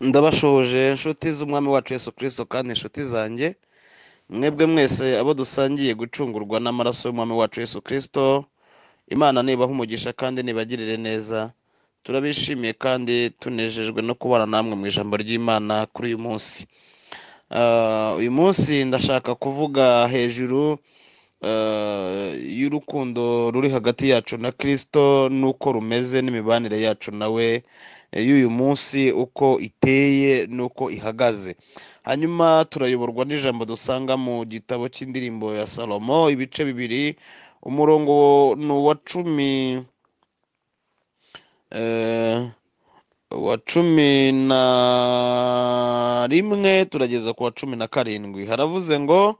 Ndabashoje inshuti z'Umwami wacu Yesu Kristo kandi inshuti zanjye, mwebwe mwese abo dusangiye gucungurwa n'amaraso y'Umwami wacu Yesu Kristo, Imana nibaha umugisha kandi nibagirire neza. Turabishimiye kandi tunejejwe no kubana namwe mu ijambo ry'Imana kuri uyu munsi. Uyu munsi ndashaka kuvuga hejuru y'urukundo ruri hagati yacu na Kristo n'uko rumeze n'imibanire yacu nawe y'uyu munsi uko iteye n'uko ihagaze. Hanyuma turayoborwa n'ijambo dusanga mu gitabo cy'indirimbo ya Salomo, ibice 2, umurongo ni uwa 10, wa 11 turageza ku wa 17. Haravuze ngo: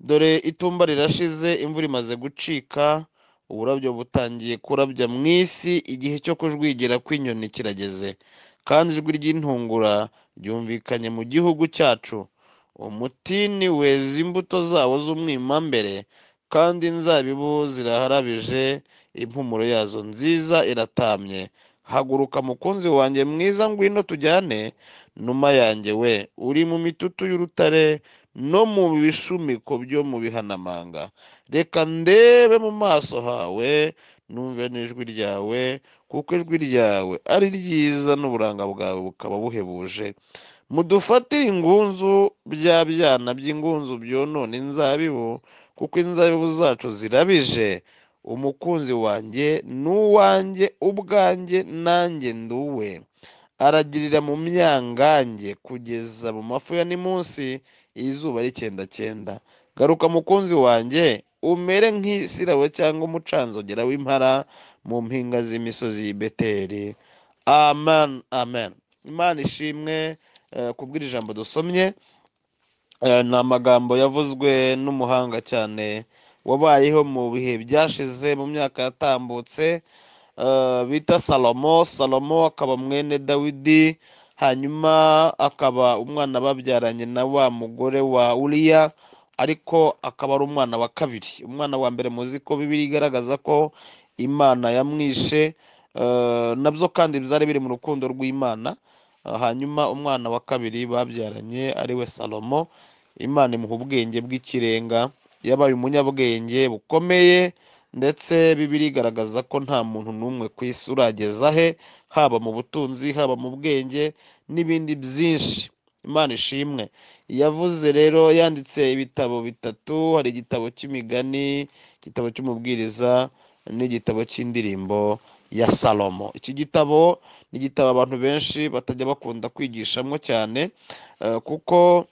dore itumba rirashize, imvura imaze gucika, uburabyo butangiye kurabya mu isi, igihe cyo kujwigira kw'inyoni kirageze, kandi ijwi ry'intungura ryumvikanye mu gihugu cyacu. Umutini weza imbuto zawo z'umwimambere, kandi inzabibu ziraharabije, impumuro yazo nziza iratamye. Haguruka mukunzi wanjye mwiza, ngwino tujyane, numa yanjye we, uri mu mitutu y'urutare no mu bishumiko byo mu bihanamanga. Reka ndebe mu maso hawe, numve n'ijwi ryawe, kuko ijwi ryawe ari ryiza n'uburanga bwawe bukaba buhebuje. Mudufatire ingunzu, bya byana by'ingunzu byonona inzabibu, kuko inzabibu zacu zirabije. Umukunzi wanjye n'uwanjye ubwanjye, nanjye nduwe. Aragirira mu myangange kugeza mu mafu ya nimunsi, izuba ricyenda. Garuka mukunzi wanjye, umere nk'isirabo cyangwa umucanzogera w'impara mu mpinga z'imisozi y'i Beteli. Amen, amen. Imana ishimwe kubw'iri jambo dusomye. Ni amagambo yavuzwe n'umuhanga cyane wabayeho mu bihe byashize, mu myaka yatambutse, bita Salomo. Salomo akaba mwene Dawidi, hanyuma akaba umwana babyaranye na wa mugore wa Uriya, ariko akaba ari umwana wa kabiri. Umwana wa mbere muzi ko Bibiliya igaragaza ko Imana yamwishe, nabyo kandi byari biri mu rukundo rw'Imana. Hanyuma umwana wa kabiri babyaranye ari we Salomo, Imana imuha ubwenge bw'ikirenga, yabaye umunyabwenge bukomeye, ndetse Bibiliya igaragaza ko nta muntu n'umwe ku isi urageza he, haba mu butunzi, haba mu bwenge n'ibindi byinshi. Imana ishimwe. Yavuze rero, yanditse ibitabo 3, hari igitabo cy'imigani, igitabo cy'umubwiriza n'igitabo cy'indirimbo ya Salomo. Iki gitabo ni igitabo abantu benshi batajya bakunda kwigishamo cyane, kuko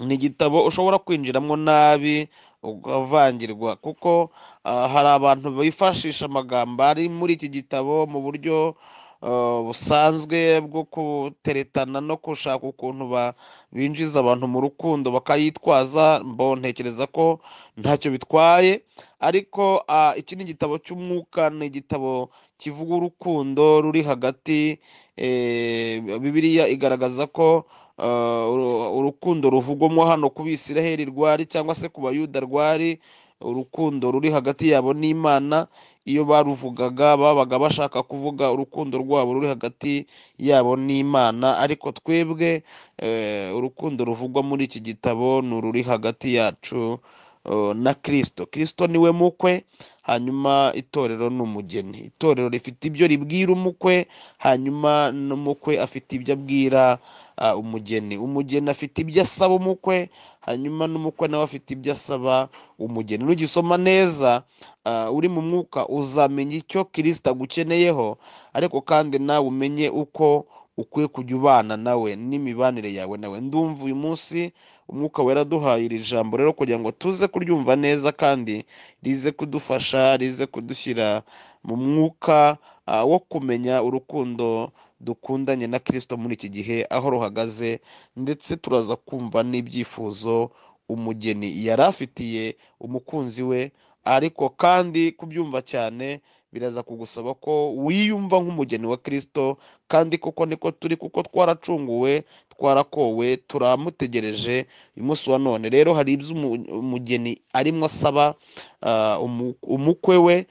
ni igitabo ushobora kwinjiramo nabi ukavangirwa, kuko hari abantu bifashisha amagambo ari muri iki gitabo mu buryo busanzwe bwo guteretana no gushaka ukuntu binjiza abantu mu rukundo bakayitwaza. Ntekereza ko ntacyo bitwaye, ariko iki ni igitabo cy'umwuka, ni igitabo kivuga urukundo ruri hagati. Bibiliya igaragaza ko urukundo ruvugwamo hano ku Bisiraheli rwari, cyangwa se ku Bayuda rwari urukundo ruri hagati yabo n'Imana. Iyo baruvugaga babaga bashaka kuvuga urukundo rwabo ruri hagati yabo n'Imana, ariko twebwe urukundo ruvugwa muri iki gitabo ni ururi hagati yacu na Kristo. Kristo niwe mukwe, hanyuma itorero ni umugeni. Itorero rifite ibyo ribwira umukwe, hanyuma n'umukwe afite ibyo abwira umugeni. Umugeni afite ibyo asaba umukwe, hanyuma n'umukwe nawe afite ibyo asaba umugeni. Nugisoma neza uri mu mwuka, uzamenya icyo Kristo agukeneyeho, ariko kandi nawe umenye uko ukwiye kujya ubana nawe n'imibanire yawe nawe. Ndumva uyu munsi umwuka wera aduhaye iri jambo rero kugira ngo tuze kuryumva neza, kandi rize kudufasha, rize kudushyira mu mwuka wo kumenya urukundo dukundanye na Kristo muri iki gihe aho ruhagaze, ndetse turaza kumva n'ibyifuzo umugeni yari afitiye umukunzi we. Ariko kandi kubyumva cyane biraza kugusaba ko wiyumva nk'umugeni wa Kristo, kandi kuko niko turi, kuko twaracunguwe, twarakowe, turamutegereje uyu munsi wa none. Rero hari ibyo umugeni arimo asaba umukwe we,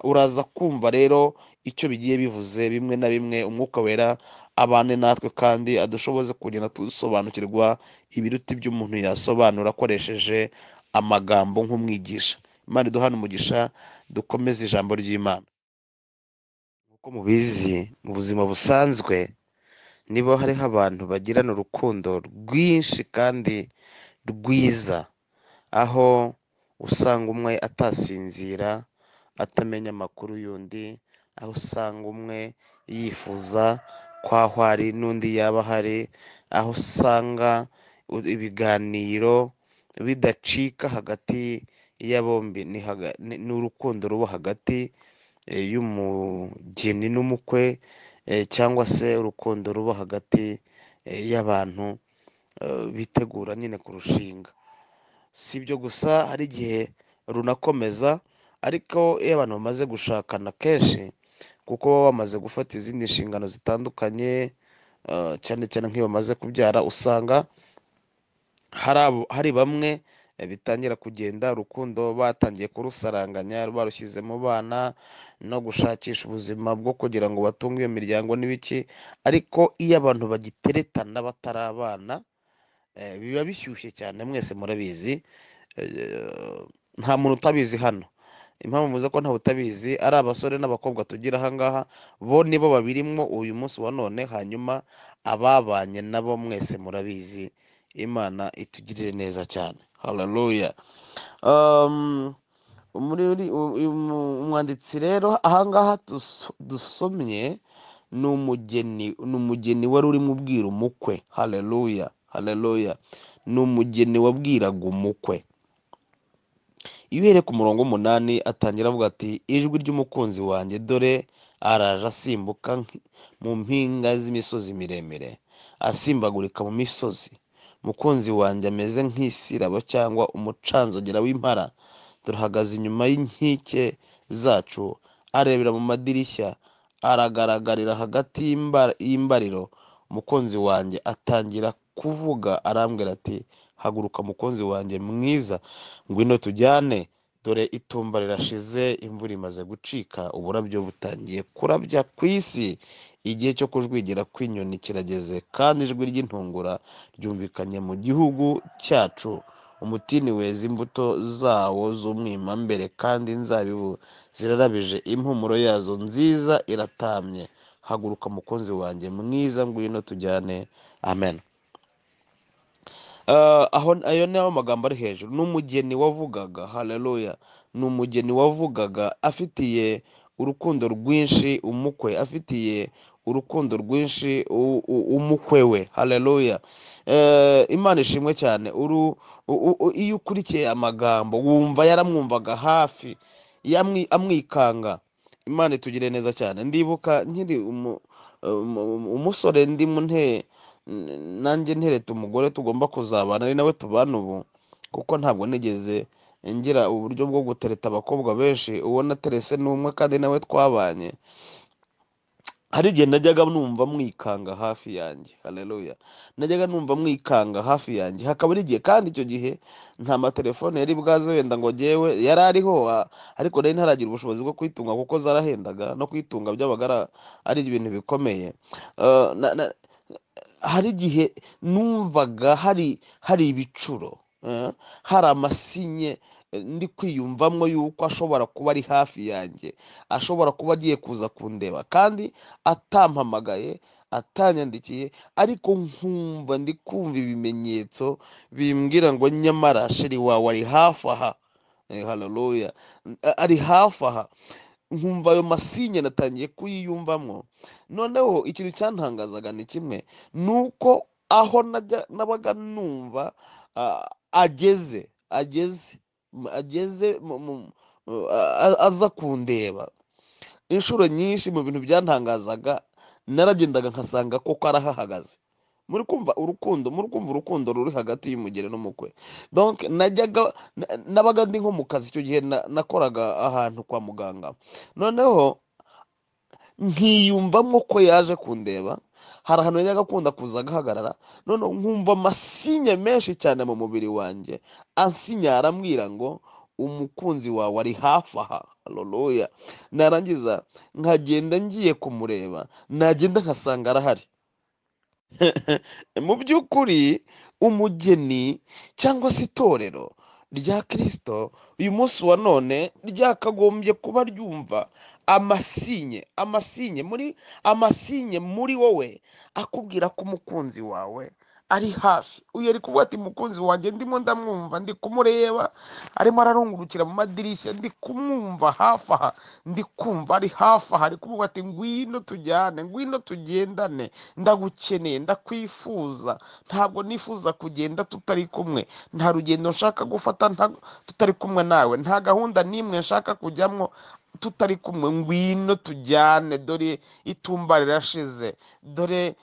Uraza kumva rero icyo bigiye bivuze bimwe na bimwe. Umwuka Wera abane natwe kandi adushoboze kugenda dusobanukirwa ibiruta ibyo umuntu yasobanura akoresheje amagambo nk'umwigisha. Imana iduhane umugisha, dukomeze ijambo ry'Imana. Nk'uko mubizi mu buzima busanzwe, niba hariho abantu bagirana urukundo rwinshi kandi rwiza, aho usanga umwe atasinzira atamenya amakuru y'undi, aho usanga umwe yifuza ko aho ari n'undi yaba ahari, aho usanga ibiganiro bidacika hagati ya bombi. Ni urukundo ruba hagati y'umugeni n'umukwe, cyangwa se urukundo ruba hagati y'abantu bitegura nyine kurushinga. Si ibyo gusa, hari igihe runakomeza, ariko iyo abantu bamaze gushakana kenshi, kuko baba bamaze gufata izindi nshingano zitandukanye, cyane cyane nk'iyo bamaze kubyara, usanga hari bamwe bitangira kugenda urukundo batangiye kurusaranganya, barushyize mu bana no gushakisha ubuzima bwo kugira ngo batunge iyo miryango n'ibiki. Ariko iyo abantu bagiteretana batarabana, biba bishyushye cyane, mwese murabizi, nta muntu utabizi hano. Impamvu mvuze ko ntawe utabizi, ari abasore n'abakobwa tugira aha ngaha, bo nibo babirimo uyu munsi wa none, hanyuma ababanye nabo mwese murabizi. Imana itugirire neza cyane. Haleluya. Umwanditsi rero aha ngaha dusomye ni umugeni wari urimo ubwira umukwe. Haleluya, haleluya. Ni umugeni wabwiraga umukwe. Iyo uhereye ku murongo 8 atangira avuga ati ijwi ry'umukunzi wanjye, dore araje asimbuka mu mpinga z'imisozi miremire, asimbagurika mu misozi. Mukunzi wanjye ameze nk'isirabo cyangwa umucanzogera w'impara, turahagaze inyuma y'inkike zacu, arebera mu madirishya, aragaragarira hagati y'imbariro. Umukunzi wanjye atangira kuvuga, arambwira ati haguruka mukunzi wanjye mwiza, ngwino tujyane, dore itumba rirashize, imvura imaze gucika, uburabyo butangiye kurabya ku isi, igihe cyo kujwigira kw'inyoni kirageze, kandi ijwi ry'intungura ryumvikanye mu gihugu cyacu. Umutini weza imbuto zawo z'umwimambere, kandi inzabibu zirarabije, impumuro yazo nziza iratamye. Haguruka mukunzi wanjye mwiza, ngwino tujyane. Amen. Aho ayo ni amagambo ari hejuru. Ni umugeni wavugaga. Haleluya. Ni umugeni wavugaga afitiye urukundo rwinshi umukwe, afitiye urukundo rwinshi umukwe we. Haleluya. Imana ishimwe cyane. Iyo ukurikiye amagambo wumva yaramwumvaga hafi, amwikanga. Imana itugire neza cyane. Ndibuka nkiri umusore, ndi mu nanjye ntereta umugore tugomba kuzabana, ari nawe tubana ubu, kuko ntabwo nigeze ngira uburyo bwo gutereta abakobwa benshi, uwo naterese ni umwe kandi nawe twabanye. Hari igihe najyaga numva mwikanga hafi yanjye. Haleluya. Najyaga numva mwikanga hafi yanjye, hakaba ari igihe, kandi icyo gihe nta matelefone yari bwaze wenda ngo jyewe yari ariho, ariko nari ntaragira ubushobozi bwo kwitunga, kuko zarahendaga, no kwitunga byabaga ari ibintu bikomeye. Hari igihe numvaga hari ibicuro, hari amasinye ndi kwiyumvamo yuko ashobora kuba ari hafi yanjye, ashobora kuba agiye kuza kundeba, kandi atampamagaye, atanyandikiye, ariko nkumva ndi kumva ibimenyetso bimbwira ngo nyamara sheri wawe ari hafi aha. Haleluya, ari hafi aha. Nkumva ayo masinye natangiye kuyiyumvamo. Noneho ikintu cyantangazaga ni kimwe, nuko aho nabaga numva ageze aza kundeba. Inshuro nyinshi mu bintu byantangazaga, naragendaga nkasanga koko arahahagaze. Muri kumva urukundo, muri kumva urukundo ruri hagati y'umugeni n'umukwe. Donc nabaga ndi nko mu kazi icyo gihe, nakoraga ahantu kwa muganga. Noneho nkiyumvamo ko yaje kundeba, hari ahantu yajyaga akunda kuza agahagarara. Noneho nkumva amasinye menshi cyane mu mubiri wanjye ansinya, arambwira ngo Umukunzi wawe ari hafi aha, haleluya. Narangiza nkagenda ngiye kumureba, nagenda nkasanga arahari. Mu by'ukuri umugeni cyangwa se itorero rya Kirisito uyu munsi wa none ryakagombye kuba ryumva amasinye, amasinye muri wowe akubwira ko umukunzi wawe ari hafi. Uyu ari kuvuga ati mukunzi wanjye ndimo ndamwumva, ndi kumureba, arimo ararungurukira mu madirishya, ndi kumwumva hafi aha, ndi kumva ari hafi aha, ari kuvuga ati ngwino tujyane, ngwino tugendane, ndagukeneye, ndakwifuza, ntabwo nifuza kugenda tutari kumwe, nta rugendo nshaka gufata tutari kumwe nawe, nta gahunda n'imwe nshaka kujyamo tutari kumwe, ngwino tujyane, dore itumba rirashize, dore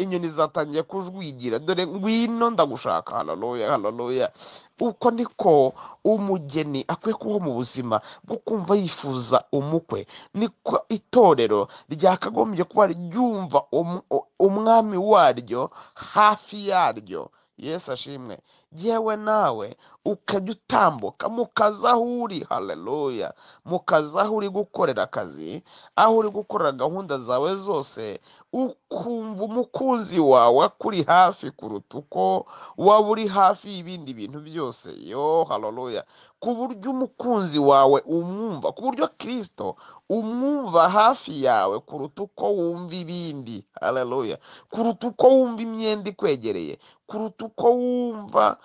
inyoni zatangiye kujwigira, dore ngwino ndagushaka. Haleluya, haleluya. Uko niko umugeni akwiye kubaho mu buzima bwo kumva yifuza umukwe, niko itorero ryakagombye kuba ryumva umwami waryo hafi yaryo. Yesu ashimwe. Yewe nawe ukajya utambuka mukaza aho uri, haleluya, mukaza aho uri gukorera akazi, aho uri gukorera gahunda zawe zose, ukumva umukunzi wawe akuri hafi kuruta uko waba uri hafi y'ibindi bintu byose. Yo, haleluya. Ku buryo umukunzi wawe umwumva, ku buryo Kristo umwumva hafi yawe kuruta uko wumva ibindi, haleluya, kuruta uko wumva imyenda ikwegereye, kuruta uko wumva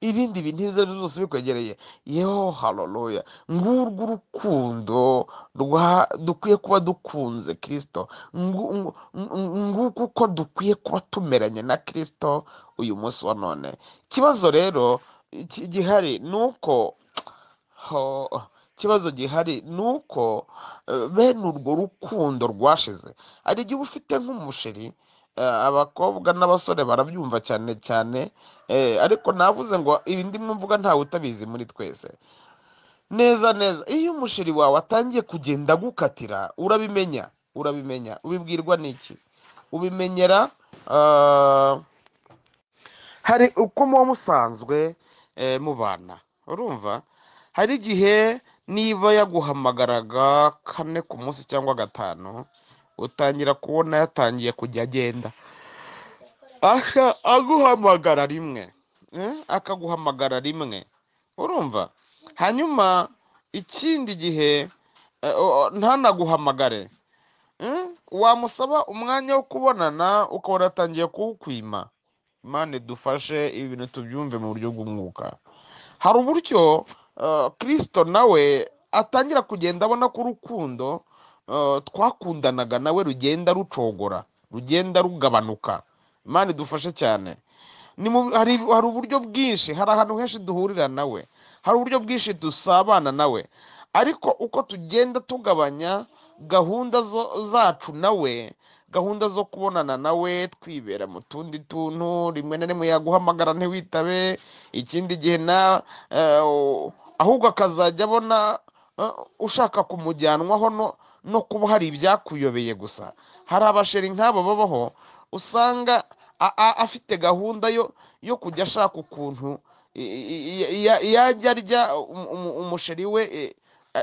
ibindi bintu ibyo ari byo byose bikwegereye. Yo, haleluya. Ngurwo urukundo dukwiye kuba dukunze Kristo, nguko uko dukwiye kuba tumeranye na Kristo uyu munsi wa none. Ikibazo rero gihari ni uko ikibazo gihari ni uko bene urwo rukundo rwashize. Hari igihe uba ufite nk'umusheri, abakobwa n'abasore barabyumva cyane cyane, ariko navuze ngo ibi ndimo mvuga ntawe utabizi muri twese neza neza. Iyo umusheri wawe atangiye kugenda agukatira, urabimenya, urabimenya. Ubibwirwa n'iki? Ubimenyera hari uko muba musanzwe mubana. Urumva hari igihe niba yaguhamagaraga 4 ku munsi cyangwa 5, utangira kubona yatangiye kujya agenda aguhamagara rimwe, akaguhamagara rimwe. Urumva hanyuma ikindi gihe ntanaguhamagare, wamusaba umwanya wo kubonana ukabona atangiye kuwukwima. Imana idufashe ibi bintu tubyumve mu buryo bw'umwuka. Hari uburyo Kristo nawe atangira kugenda abona ko urukundo twakundanaga nawe rugenda rucogora, rugenda rugabanuka. Imana idufashe cyane. Hari uburyo bwinshi, hari ahantu henshi duhurira nawe, hari uburyo bwinshi dusabana nawe, ariko uko tugenda tugabanya gahunda zacu nawe, gahunda zo kubonana nawe, twibera mu tundi tuntu, rimwe na rimwe yaguhamagara ntiwitabe, ikindi gihe na ahubwo akazajya abona ushaka kumujyanwaho no kuba hari ibyakuyobeye gusa. Hari abasheri nk'abo babaho, usanga afite gahunda yo kujya ashaka ukuntu yajya arya umusheri we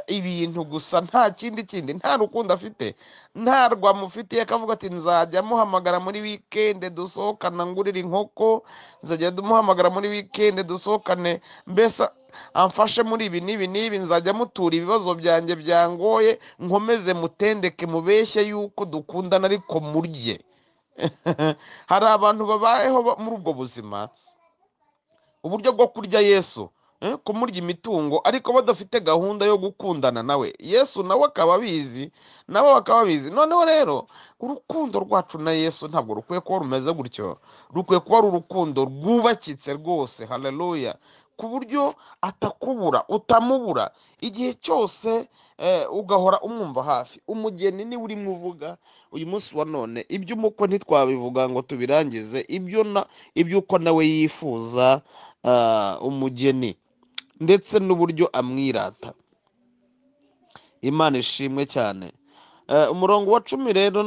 ibintu gusa, nta kindi kindi, nta rukundo afite, nta rwamufitiye, akavuga ati nzajya muhamagara muri weekend dusohokana ngurira inkoko, nzajya muhamagara muri weekend dusohokane, mbese amfashe muri ibi n'ibi n'ibi, nzajya mutura ibibazo byanjye byangoye, nkomeze mutendeke mubeshye yuko dukundana ariko murye. Hari abantu babayeho muri ubwo buzima, uburyo bwo kurya Yesu, kumurya imitungo, ariko badafite gahunda yo gukundana nawe. Yesu nawe akaba abizi, nabo bakaba babizi. Noneho rero urukundo rwacu na Yesu ntabwo rukwiye kuba rumeze gutyo, rukwiye kuba ari urukundo rwubakitse rwose, haleluya, ku buryo atakubura, utamubura igihe cyose, ugahora umwumva hafi. Umugeni niwe urimo uvuga uyu munsi wa none, iby'umukwe ntitwabivuga ngo tubirangize, iby'uko nawe yifuza umugeni ndetse n'uburyo amwirata. Imana ishimwe cyane. Umurongo wa 14 rero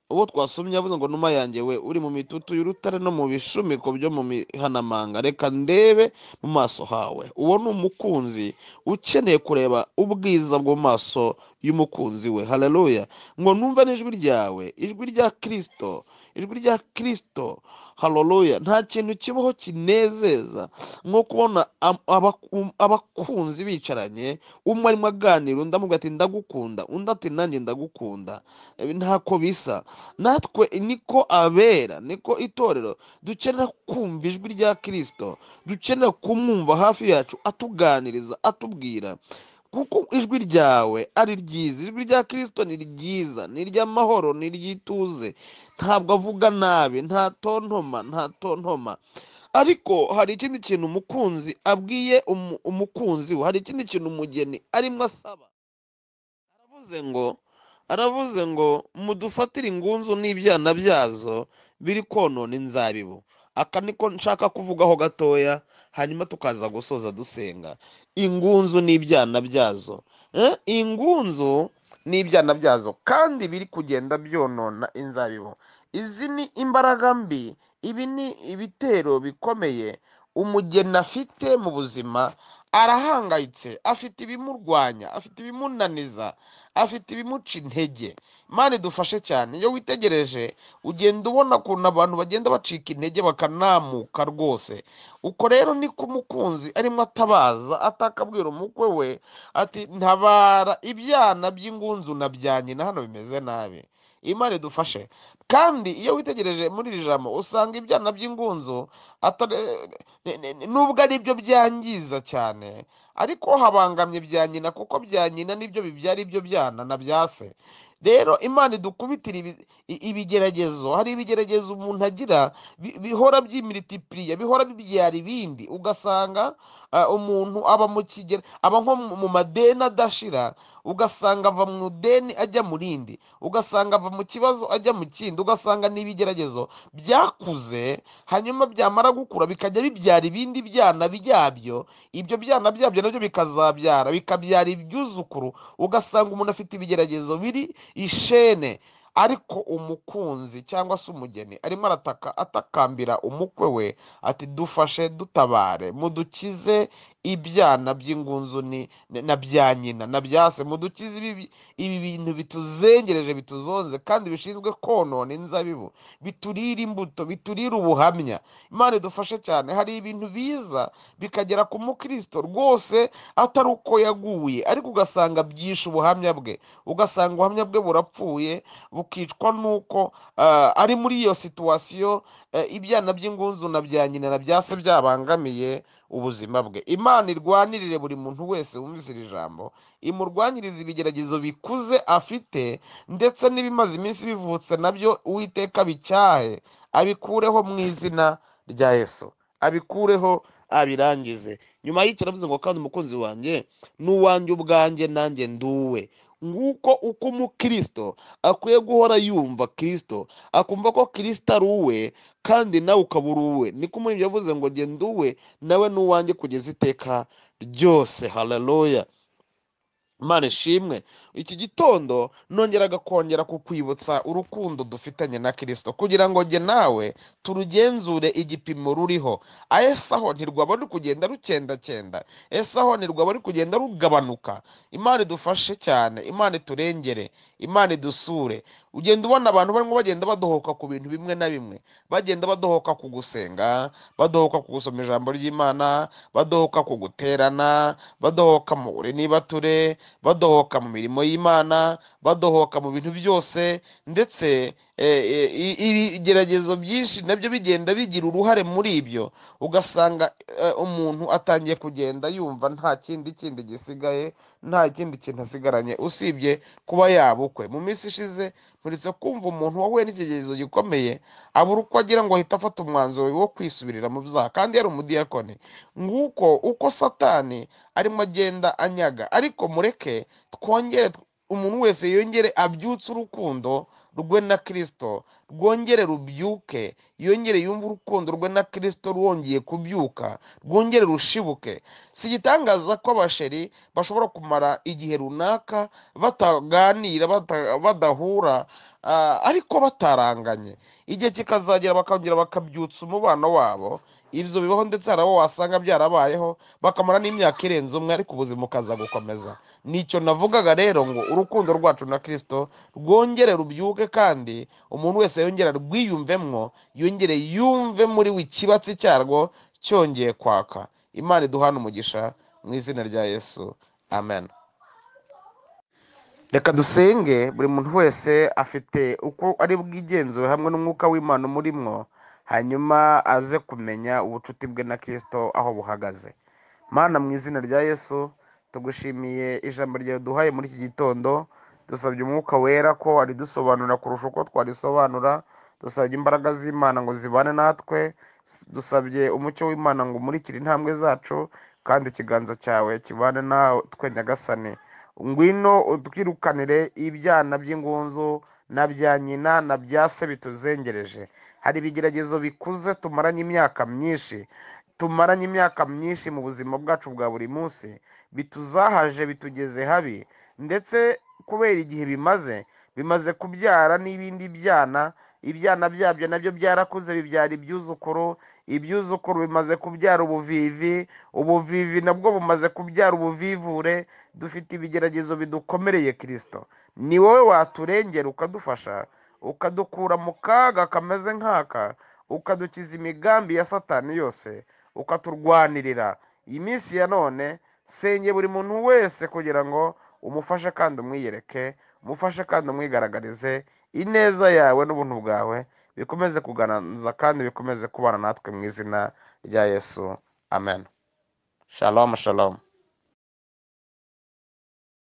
Uwo twasomye yavuze ngo numa yanjye we uri mu mitutu y'urutare no mu bishumiko byo mu mihanamanga, reka ndebe mu maso hawe. Uwo ni umukunzi ukeneye kureba ubwiza bwo mu maso y'umukunzi we. Haleluya! Ngo numve n'ijwi ryawe, ijwi rya Kristo, ijwi rya Kristo. Haleluya! Nta kintu kibaho kinezeza nko kubona abakunzi bicaranye, umwe arimo aganira, undi amubwira ati ndagukunda, undi ati nanjye ndagukunda. Ntako bisa. Natwe niko abera, niko itorero dukenera kumva ijwi rya Kristo, dukenera kumwumva hafi yacu, atuganiriza, atubwira, kuko ijwi ryawe ari ryiza. Ijwi rya Kristo ni ryiza, ni iry'amahoro, ni iry'ituze, ntabwo avuga nabi, nta tontoma, nta tontoma. Ariko hari ikindi kintu umukunzi abwiye umukunzi we, hari ikindi kintu umugeni arimo asaba. Aravuze ngo mudufatire ingunzu n'ibyana byazo biri konona inzabibu. Aka niko nshaka kuvugaho gatoya, hanyuma tukaza gusoza dusenga. Ingunzu n'ibyana byazo. Ingunzu n'ibyana byazo kandi biri kugenda byonona inzabibu. Izi ni imbaraga mbi, ibi ni ibitero bikomeye umugeni afite mu buzima. Arahangayitse, afite ibimurwanya, afite ibimunaniza, afite ibimuca intege. Imana idufashe cyane. Iyo witegereje ugenda ubona ukuntu abantu bagenda bacika intege bakanamuka rwose. Uko rero niko umukunzi arimo atabaza, atakabwira umukwe we ati ntabara ibyana by'ingunzu na bya nyina, hano bimeze nabi. Imana idufashe. Kandi iyo witegereje muri iri jambo usanga ibyana by'ingunzu nubwo ari byo byangiza cyane, ariko habangamye bya nyina, kuko bya nyina nibyo bibyara ibyo byana na bya se. Rero Imana idukubitira ibigeragezo. Hari ibigeragezo umuntu agira bihora byimilitipuriya, bihora bibyara ibindi, ugasanga umuntu aba mu kigero, aba nko mu madeni adashira, ugasanga ava mu deni ajya mu rindi, ugasanga ava mu kibazo ajya mu kindi, ugasanga ni ibigeragezo byakuze, hanyuma byamara gukura bikajya bibyara ibindi byana byabyo, ibyo byana byabyo nabyo bikazabyara, bikabyara ibyuzukuru, ugasanga umuntu afite ibigeragezo biri ishene. Ariko umukunzi cyangwa se umugeni arimo arataka, atakambira umukwe we ati dufashe, dutabare, mudukize ibyana by'ingunzu na bya nyina na bya se, mudukize ibi bintu bituzengereje, bituzonze kandi bishinzwe konona inzabibu, biturira imbuto, biturira ubuhamya. Imana idufashe cyane. Hari ibintu biza bikagera ku mukristo rwose atari uko yaguye, ariko ugasanga byishe ubuhamya bwe, ugasanga ubuhamya bwe burapfuye, bukicwa nuko ari muri iyo situwasiyo, ibyana by'ingunzu na bya nyina na bya se byabangamiye ubuzima bwe. Imana irwanirire buri muntu wese wumvise iri jambo, imurwanyirize ibigeragezo bikuze afite, ndetse n'ibimaze iminsi bivutse nabyo Uwiteka bicyahe, abikureho mu izina rya Yesu, abikureho, abirangize. Nyuma y'icyo aravuze ngo kandi umukunzi wanjye n'uwanjye ubwanjye nanjye nduwe. Nguko uko umukristo akwiye guhora yumva Kristo, akumva ko Kristo ari uwe kandi nawe ukaba uri uwe. Niko umuririmbyi yavuze ngo jye nduwe nawe n'uwanjye kugeza iteka ryose. Haleluya, Imana ishimwe. Iki gitondo nongeraga kongera kukwibutsa urukundo dufitanye na Kristo, kugira ngo jye nawe turugenzure igipimo ruriho. Ese aho ntirwaba ruri kugenda rucyendakenda? Ese aho ntirwaba ruri kugenda rugabanuka? Imana idufashe cyane, Imana iturengere, Imana idusure. Ugenda ubona abantu barimo bagenda badohoka ku bintu bimwe na bimwe, bagenda badohoka ku gusenga, badohoka ku gusoma ijambo ry'Imana, badohoka ku guterana, badohoka mu nibature, badohoka mu mirimo y'Imana, badohoka mu bintu byose, ndetse ibigeragezo byinshi nabyo bigenda bigira uruhare muri ibyo. Ugasanga umuntu atangiye kugenda yumva nta kindi kindi gisigaye, nta kindi kintu asigaranye usibye kuba yabukwe. Mu minsi ishize mperutse kumva umuntu wahuye n'ikigeragezo gikomeye, abura uko agira ngo ahite afata umwanzuro wo kwisubirira mu byaha, kandi yari umudiyakoni. Nguko uko Satani arimo agenda anyaga. Ariko mureke twongere, umuntu wese yongere abyutse urukundo rwe na Kristo, rwongere rubyuke, yongere yumve urukundo rwe na Kristo rwongeye kubyuka, rwongere rushibuke. Si igitangaza ko abasheri bashobora kumara igihe runaka bataganira, badahura, ariko bataranganye, igihe kikazagera bakongera bakabyutsa umubano wabo. Ibyo bibaho, ndetse hari abo wasanga byarabayeho bakamara n'imyaka irenze umwe, ariko ubuzima bukaza gukomeza. Nicyo navugaga rero, ngo urukundo rwacu na Kristo rwongere rubyuke, kandi umuntu wese yongere arwiyumvemwo, yongere yumve muri we ikibatsi cyarwo cyongeye kwaka. Imana iduhane umugisha mu izina rya Yesu, amen. Reka dusenge. Buri muntu wese afite uko ari bwigenzure hamwe n'umwuka w'Imana umurimwo, hanyuma aze kumenya ubucuti bwe na Kristo aho buhagaze. Mana, mu izina rya Yesu, tugushimiye ijambo ryawe duhaye muri iki gitondo. Dusabye umwuka wera ko aridusobanurira kurusha uko twarisobanura. Dusabye imbaraga z'Imana ngo zibane natwe. Dusabye umucyo w'Imana ngo umurikire intambwe zacu, kandi ikiganza cyawe kibane natwe. Nyagasani, ngwino utwirukanire ibyana by'ingunzu na bya nyina na bya se bituzengereje. Hari ibigeragezo bikuze tumaranye imyaka myinshi, tumaranye imyaka myinshi mu buzima bwacu bwa buri munsi, bituzahaje, bitugeze habi, ndetse kubera igihe bimaze kubyara n'ibindi byana. Ibyana byabyo nabyo byarakuze bibyara ibyuzukuru, ibyuzukuru bimaze kubyara ubuvivi, ubuvivi nabwo bumaze kubyara ubuvivure. Dufite ibigeragezo bidukomereye. Kristo, ni wowe waturengera, ukadufasha, ukadukura mu kaga kameze nk'aka, ukadukiza imigambi ya Satani yose, ukaturwanirira. Iyi minsi ya none senge buri muntu wese kugira ngo umufashe kandi umwiyereke, umufashe kandi umwigaragarize. Ineza yawe n'ubuntu bwawe bikomeze kuganza kandi bikomeze kubana natwe mu izina rya Yesu, amen. Shalom, shalom.